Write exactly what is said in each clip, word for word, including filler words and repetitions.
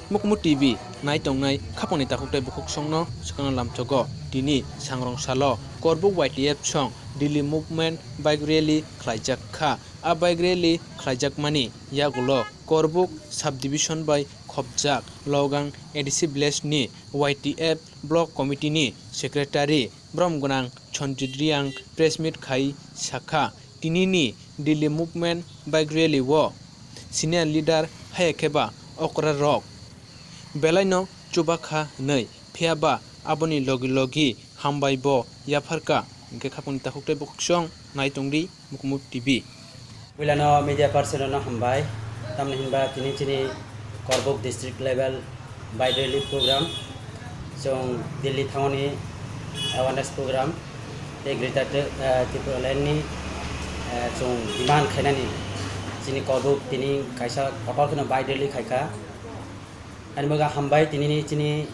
Mukmu T V nai tongnai khapangni takhuk tei bukhuk songno swkangno lamchogo. Tini sangrong salo Korbuk Y T F song Delhi Movement Bike Rally khlaijak kha. A bike rally khlaijakmani yagulo Korbuk Sub Division bai khopjak Logang A D C Village ni Y T F Block Committee ni Secretary brom gwnang Sanjit Reang press meet khai sakha, tinini Delhi Movement Bike Rally o senior leader haya khe ba okra rok belaino chubakha hwnwi, phiya ba aboni logi logi hambai bo yapharkha. Hwnkhe khapangni takhuk tei bukhuk song nai tongdi Mukmu T V. Puilano media person rokno hambai, tamni hinba tini chini Korbuk district level bike rally program, chwng Delhi thangoni awareness program tei Greater Tri-, eh, Tipraland ni, eh, chwng demand khainani chini Korbuk tini kaisa kotor kheno bike rally khaikha. Ani bagwi hambai tinini chini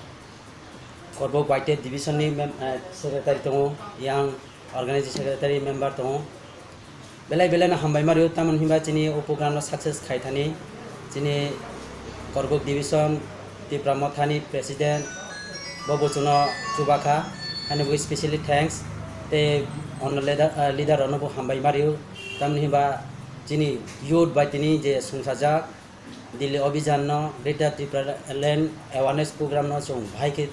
Korbuk Y T F division ni mem-, eh, secretary tongo, yang organizing secretary member tongo. Belai belai no hambai ma rio, tamoni hinba chini o program no success khai thani chini Korbuk division Tipra Motha ni president bo buchuno chubakha, ani bagwi specially thanks. Tei onno leader, eh, leader rokno bo hambai ma rio, tamoni hinba chini youth bai tini je sungsajak Delhi Abhijan no Greater Tipraland Awareness Program no chwng bahai khe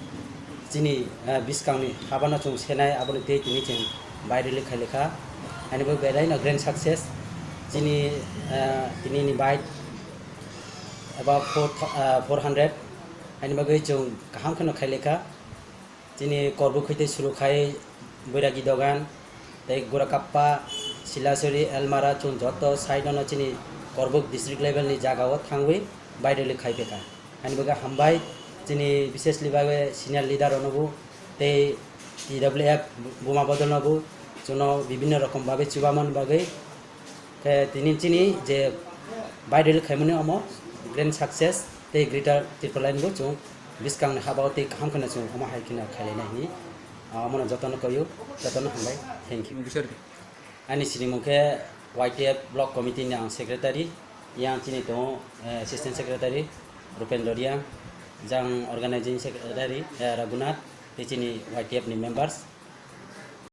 chini, eh, bwskang ni haba no chwng senai, aboni tei tini chwng bike rally khai lekha. Ani bo belai no grand success. Chini, eh, tini ni bike about four, eh, four hundred. Ani bagwi chwng kaham kheno khai lekha. Chini Korbuk hwitwi suru khai Boiragi Dogan, tei Gorakappa, Silasuri, Elmara, chwng joto side no chini Korbuk district level ni jaga o thangwi bike rally khai phaikha. Ani bagwi hambai chini bisesli bagwi senior leader rokno bo tei T W F Buma Bodol no bo chwngno bibinno rokom bagwi chubamani bagwi. Khe tini chini je bike rally khaimani omo grand success tei Greater Tipraland bo chwng bwskangni habao tei kaham kheno chwng omo hai kheno khailainai hwnwi, ah, omono jotono koyo, jotono hambai. Thank you. Mungkisor. Ani sinimung khe Y T F Block Committee ni ang secretary, yang chini tongo, eh, assistant secretary Rupendra Reang, jang organizing secretary, eh, Raghunath, tei chini Y T F ni members.